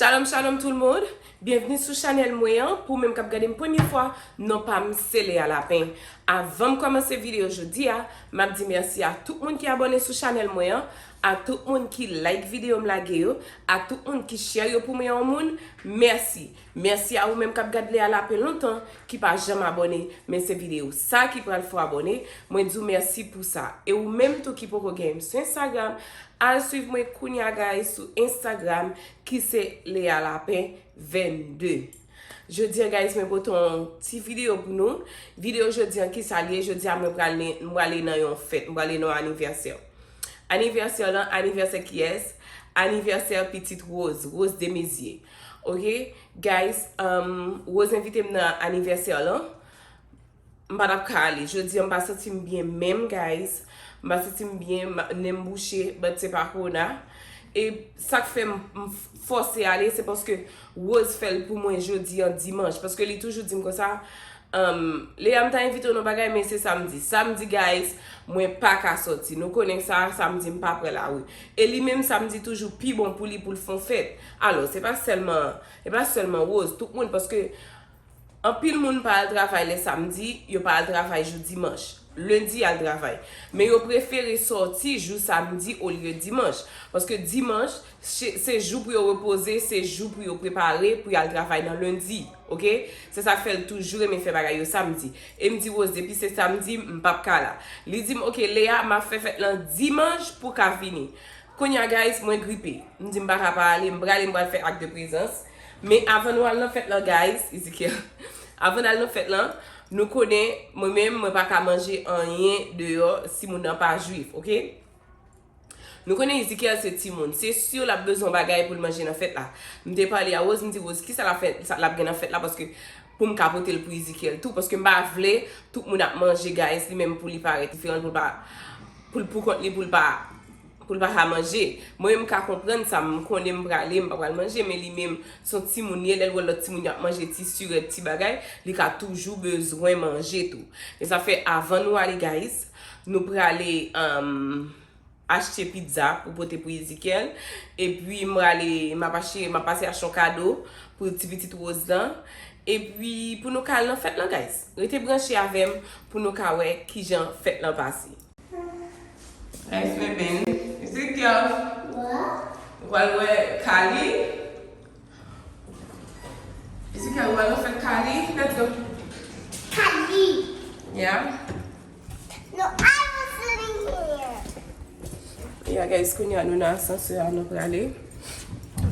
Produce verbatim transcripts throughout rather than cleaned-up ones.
Shalom, shalom tout le monde. Byenvni sou chanèl mwen an. Pou ou menm k ap gade m premye fwa, non pa m se Lea Lapin. Avan m kòmanse videyo jodi a, m ap di mèsi a tout moun ki abòne sou chanèl mwen an, a tout moun ki like videyo m lage yo, a tout moun ki share yo pou mwen yon moun. Mèsi. Mèsi a ou menm k ap gad Lea Lapin lontan, ki pa janm abòne, men se videyo sa ki pral fè w abòne. Mwen di w mèsi pou sa. E ou menm tou ki poko gen m sou Instagram, al swiv mwen kounya guys sou Instagram, ki se Lea Lapin vennde. Jodi a guys, mwen pote yon ti videyo pou nou. Videyo jodi a, ki sa l ye? Jodi a mwen prale, mwen prale nan yon fèt, mwen prale nan yon anivèsè. Anivèsè lan, anivèsè kiyès? Anivèsè pitit Rose, Rose Desméziers. Ok? Guys, um, Rose envite m nan anivèsè lan. M pa t ap ka ale. Jodi a, m pa santi m byen menm, guys. M pa santi m byen, m, nen m bouche, but se pa kowona. E sa k fè m, m fòse ale, se paske Rose fè l pou mwen jodi a, dimanch. Paske li toujou di m konsa, um, Lea, m ta envite w nan bagay, men se samdi. Samdi, guys, mwen pa ka sòti. Nou konnen sa, samdi, m pa pran lari. E li menm, samdi toujou pi bon pou li, pou l fè yon fèt. Alò, se pa sèlman, se pa sèlman Rose, tout moun, paske anpil moun pa al travay lè samdi, yo pa al travay jou dimanch. Lendi y al travay. Men yo prefere sòti jou samdi olye dimanch. Paske dimanch, se, se jou pou yo repoze, se jou pou yo prepare pou y al travay nan lendi. Ok? Se sa k fè l toujou renmen fè bagay yo samdi. E m di Rose, depi se samdi, m p ap ka la. Li di m, ok, Lea, m ap fè fèt lan dimanch pou w ka vini. Kounye a, guys, mwen gripe. M di m pa ka pa ale, m prale, m pral fè ak de prezans. Men avan nou al nan fèt lan, guys, Ezekiel, avan n al nan fèt lan, nou konnen, mwen menm, mwen pa ka manje anyen deyò si moun nan pa jwif, ok? Nou konnen Ezekiel se timoun. Se si l ap bezwen bagay pou l manje nan fèt la. M te pale a Rose, m di, Rose, kisa l ap fè, sa l ap gen nan fèt la, paske pou m ka pote l pou Ezekiel tou, paske m pa vle tout moun ap manje, guys, li menm pou li parèt diferan, pou l pa, pou l pou kont li, pou l pa, pou l pa ka manje. Mwen menm m ka konprann sa, m konnen m prale, m pa pral manje, men li menm, se yon timoun li ye, lè l wè lòt timoun yo ap manje ti sirèt, ti bagay, li ka toujou bezwen manje tou. E sa fè, avan nou ale, guys, nou prale, um, achte pizza pou pote pou Ezekiel. Epi m prale, m ap achte, m ap pase achte yon kado pou ti pitit Rose lan. Epi pou nou ka al nan fèt lan, guys. Rete branche avè m pou nou ka wè kijan fèt lan pase. Guys, men ben, Ezekiel. Ou pral wè Kali. Ezekiel, ou pral nan fèt Kali. Let's go. Kali. Yeah. No, I was sitting here. Yeah, guys, kounye a nou nan asansè a, nou prale.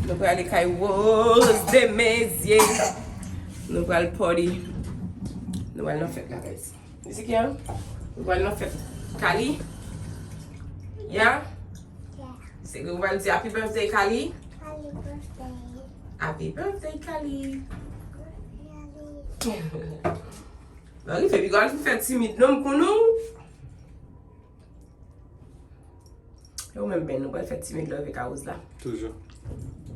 Nou prale kay Rose Desméziers. Nou pral party. Nou pral nan fèt la, guys. Ezekiel, nou pral nan fèt Kali. Yeah? Yeah. Se ke ou pral di happy birthday, Kali? Happy birthday. Happy birthday, Kali. Happy birthday. Mari, fè piga al fè timid non, m konnen w. E ou menm, Ben, nou pral fè timid lè w vin ka Rose la? Toujou.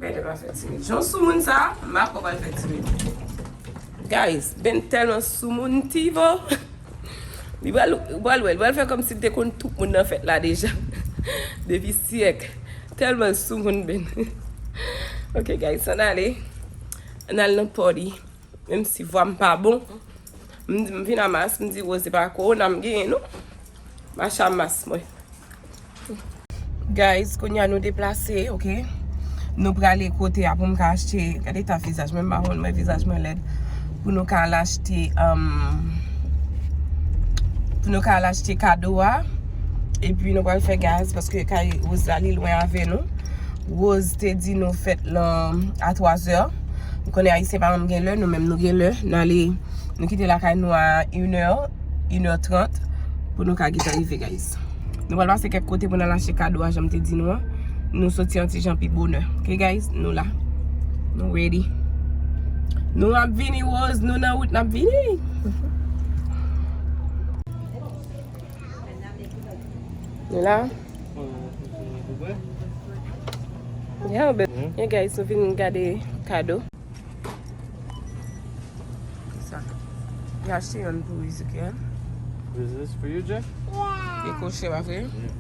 Ben, nou pral fè timid. Jan soumoun sa, m pa kwè pral fè timid. Guys, Ben tèlman soumoun, Tivo. Li pral, pral wè, li pral fè kòmsi li te konn tout moun nan fèt la deja. Depi syèk. Tèlman soumoun, Ben. Ok, guys, ann ale. Ann al nan party. Menm si vwa m pa bon, m, m vin a mas, m di, Rose, se pa kowona m genyen, non. Mache a mas mwen. Guys, kounye a nou deplase, ok? Nou prale kote a pou m ka achte, gade eta vizaj mwen, m pa konn mwen vizaj mwen lèd. Pou nou ka al achte, um, pou nou ka al achte kado a. Epi nou pral fè gaz, paske kay Rose la, li lwen avè nou. Rose te di nou fèt lan a twazè. Nou konnen Ayisyen pa janm gen lè, nou menm nou gen lè. Nou ale, nou kite lakay nou a inè, inè trant, pou nou ka gentan rive, guys. Nou pral pase kèk kote pou n al achte kado a, jan m te di nou an. Nou soti yon ti jan pi bonè. Ok, guys? Nou la. Nou ready. Nou ap vini, Rose. Nou nan wout, n ap vini. Nou la? Yeah, babe. Yeah, guys, nou vin gade kado. Sa. Li achte yonn pou Ezekiel. Is this for you, Jay? E koche, pa vre? Yeah.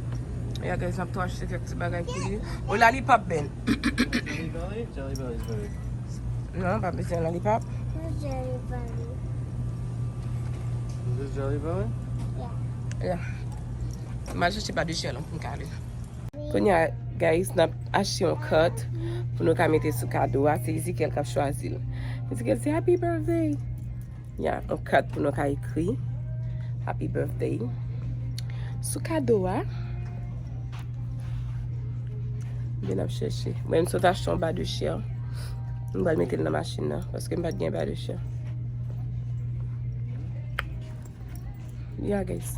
Ya, guys, n ap tou achte kèk ti bagay pou li. O, lollipop, Ben. Jelly Belly? Jelly Belly is very good. Non, pa bezwen lollipop. Jelly Belly. Is this Jelly Belly? Yeah. Yeah. M al chèche pa de chèlon pou m ka ale. Kounye a, guys, n ap achte yon kat pou nou ka mete sou kado a. Se Ezekiel k ap chwazi l. Ezekiel, se happy birthday. Ya, yon kat pou nou ka ekri happy birthday sou kado a. Vin ap chèche. Mwen, m sot achte yon ba de chè. M pral mete l nan machin nan, paske m pa t gen ba de chè. Yeah, guys.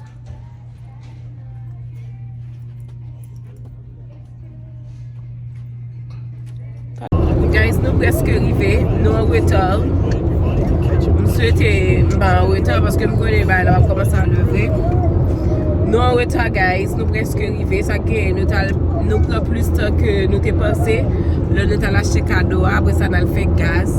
Guys, nou prèske rive. Nou an reta. M swete m pa an reta paske m konnen bagay la ap kòmanse a leve. Nou an reta, guys. Nou prèske rive. Sa k genyen, nou t al, nou pran plis tan ke nou te panse lè nou t al achte kado a. Apre sa, n al fè gaz.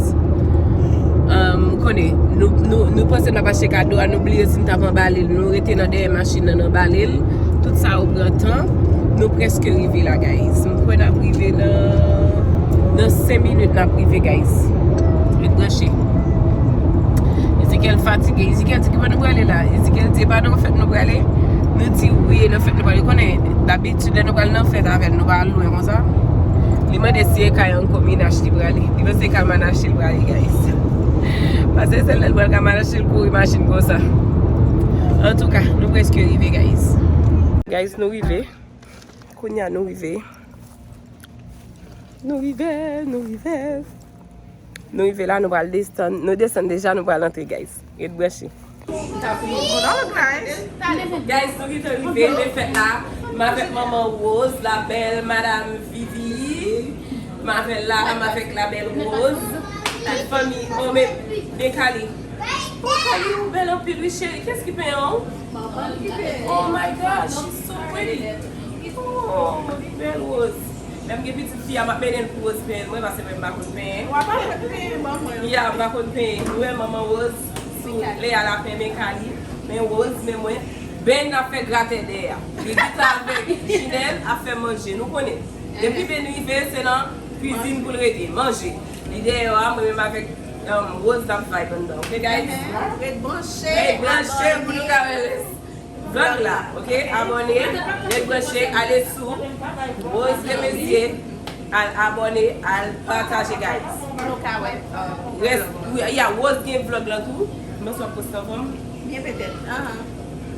Um, ou konnen, nou, nou, nou panse n ap achte kado a, nou bliye si n t ap anbale l. Nou rete nan dèyè machin nan, n anbale l. Tout sa yo pran tan. Nou prèske rive la, guys. M kwè n ap rive nan, nan senk minit, n ap rive, guys. Ret branche. Ezekiel fatige. Ezekiel di ki bò nou prale la. Ezekiel di, e pa nan fèt nou prale. Nou di, wi, e nan fèt nou prale. Konnen, dabitid, lè nou pral nan fèt avè l, nou pa al lwen konsa. Li mande si e kay Uncle Minache li prale. Li panse e kay Manache li prale, guys. Paske se lè l pral kay Manache li kouri machin konsa. Antouka, nou prèske rive, guys. Guys, nou rive. Kounye a, nou rive. Nou rive, nou rive. Nou rive la, nou pral desann. Nou desann deja, nou pral antre, guys. Ret branche. Guys, nou gentan rive, men fèt la. M avèk manman Rose, la bèl madam Vivi. M avè l la, m avèk la bèl Rose. Tout fanmi, oh, men, men Kali. Oh, Kali, ou bèl anpil, wi, cheri. Kiyès ki penyen w? Oh my God, she's so pretty. Oh, bèl Rose. Lè m gen pitit fi a, m ap mennen l pou Rose penyen l mwen, paske mwen m pa konn penyen. W ap aprann penyen ban mwen. Ya, m pa konn penyen. Ou wè manman Rose, sou Lea la penyen Kali, men Rose, men mwen. Ben ap fè gratè dèyè a. Li gentan avèk Jinèl ap fè manje, nou konnen. Depi Ben rive, se nan kwizin pou l rete, manje. Li dèyè a, mwen menm avèk, um, Rose n ap vibe anndan, ok, guys? Ret branche, ret branche pou nou ka wè rès vlog la, ok? Abòne, ret branche, ale sou Rose Lemesye, al abòne, al pataje, guys. Pou nou ka wè, uh, rès, ya, Rose gen vlog lan tou. Mwen sou ap poste anvan m. Byen petèt.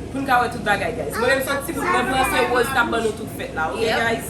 Pou n ka wè tout bagay, guys. Mwen menm sòti bout mwen panse Rose t ap ban nou tout fèt la, ok, guys?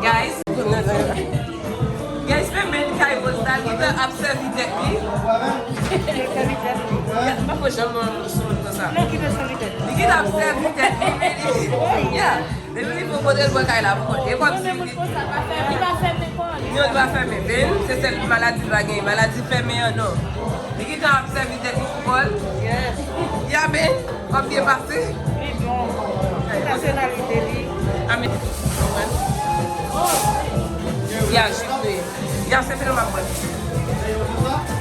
Guys, guys, men men kay Rose la, li gentan ap sèvi tèt li. Li gentan ap sèvi tèt li. Yes, m pa ko janm sou moun konsa. Non, ki te sèvi tèt li. Li gentan ap sèvi tèt li, men li, yeah. Depi li fè kote l bò kay la pou kont. E kòmsi li pa fèmen kò li. Non, li pa fèmen. Men se sèl maladi l pa genyen. Maladi fèmen an, non. Li gentan ap sèvi tèt li pou kò l. Yes. Ya, men, w ap byen pase. Li bon. Nasyonalite li. Amen. Ya, jip li. Ya, se fè l m ap pran.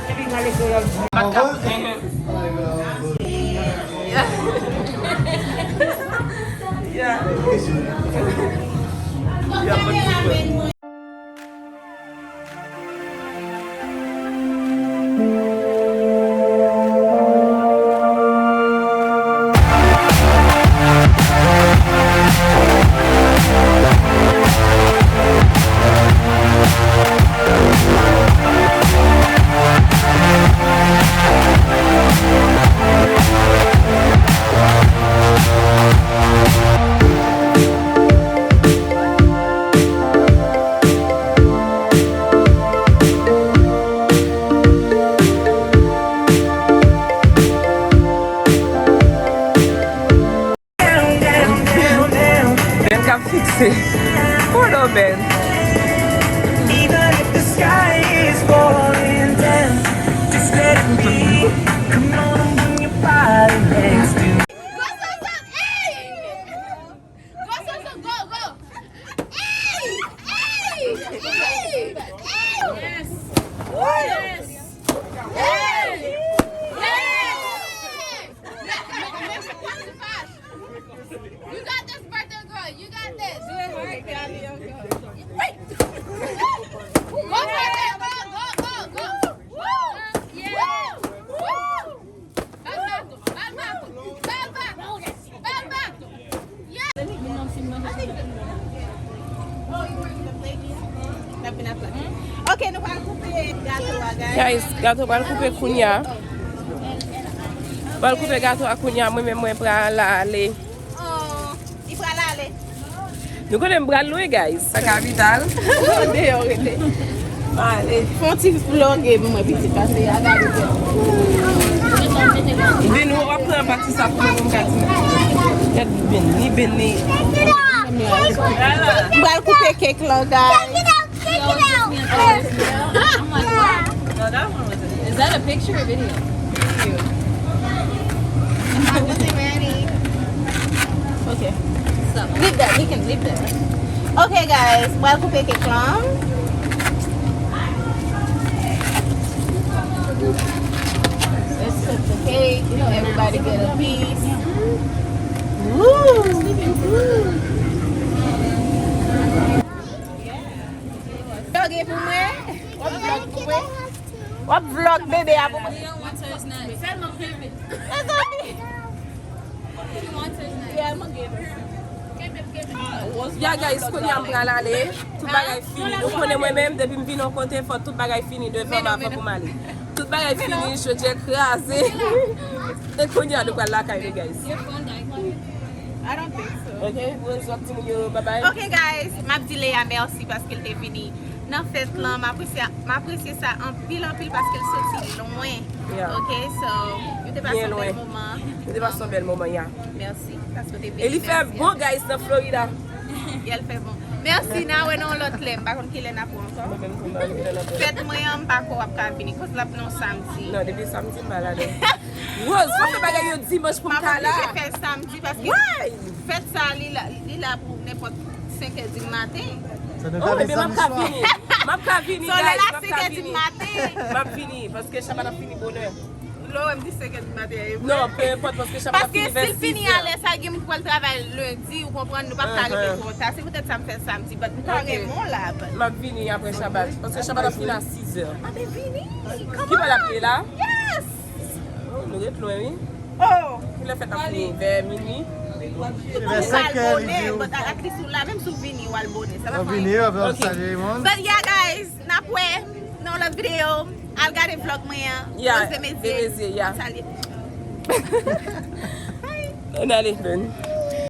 Epi gade kreyòl. Pat kap. Ya. Ya. Ya, mwen. Hold on, man. Even if the sky is falling down, just let it be. Come on, bring your body next to me. Go, Soso, go, go. Hey! Hey! Hey! Hey! Yes! Yes! Hey! Hey! You got this, birthday girl. You got this. Do it hard, Gabby. Go, birthday girl. Go, go, go. Woo! Yeah. Woo! Woo! Bal baton, bal baton, bal baton, bal baton. Yeah. Ok, nou pral koupe gato a, guys. Guys, gato pral koupe kounya. Pral koupe gato a kounya, mwen menm mwen pral ale. Oh, li pral ale. Nou konnen m pral lwen, guys. Sa kapital. Deyò rete. Ale. Fè yon ti vloge pou mwen, pitit, pase a gade. Vin, ou ap pran pati sa pou mwen, pou m ka di. Gad Benny, Benny. M pral koupe kèk lan, guys. Is that a picture or video? Video. I wasn't ready. Okay. So, leave that. We can leave that. Okay, guys. Pral koupe kèk lan. Let's cut the cake. You know, everybody get a piece. Woo! Vloge pou mwen. W ap vlog pou mwen. W ap vlog bebe a pou mwen. Mezanmi. Ya, guys, kounye a m pral ale. Tout bagay fini. Nou konnen mwen menm, depi m vin yon kote, fò tout bagay fini devan m avan pou m ale. Tout bagay fini, chodyè kraze. E kounye a nou pral lakay nou, guys. I don't think so. Ok, Rose, w ap di moun yo bye bye. Ok, guys, m ap di Lea mèsi paske l te vini nan fèt lan. M apresye, m apresye sa anpil, anpil paske l soti lwen. Yeah. Ok, so, nou te pase yon bèl moman. Nou te pase yon bèl moman, ya. Mèsi paske w te vini. E li fè bon, guys, nan Florida. Ya, l fè bon. Mèsi, n a wè nan yon lòt lè. M pa konn kilè n ap wè ankò. Mwen menm tou, m pa konn kilè n ap wè. Fèt mwen an, m pa kwè w ap ka vini, koz l ap nan samdi. Non, depi samdi, m pa la non. Rose, pa fè bagay yo dimanch pou m ka la. M ap oblije fè l samdi paske fèt sa, li la, li la pou nenpòt senk è di maten. Oh, ebyen, m ap ka vini. M ap ka vini, guys, m ap ka vini. M ap vini, paske Shabbat ap fini bonè. Lè w wè m di senk è di maten an, e vre. Non, pe enpòt, paske Shabbat ap fini vè sis è. Paske si l fini a lè sa, gen moun ki pral travay lendi, ou konprann, nou p ap ka rive twò ta. Se poutèt sa m fè samdi, but m ta renmen w la, but. M ap vini apre Shabbat, paske Shabbat ap fini a sis è. Ah, ben vini! Ki bò l ap ye la? Yes! Oh, nou ret lwen, wi. Oh! Kilè fèt ap fini? Vè minui? Vè senk è, li di w. But at least ou la, menm si w vini, w al bonè. Sa pa fè anyen. Vini, w ap salye moun. But yeah, guys, n ap wè nan lòt videyo. Al gade vlog mwen an. Yeah, Rose Desmaizier. Desmaizier, yeah. Salye. Ann ale, Ben.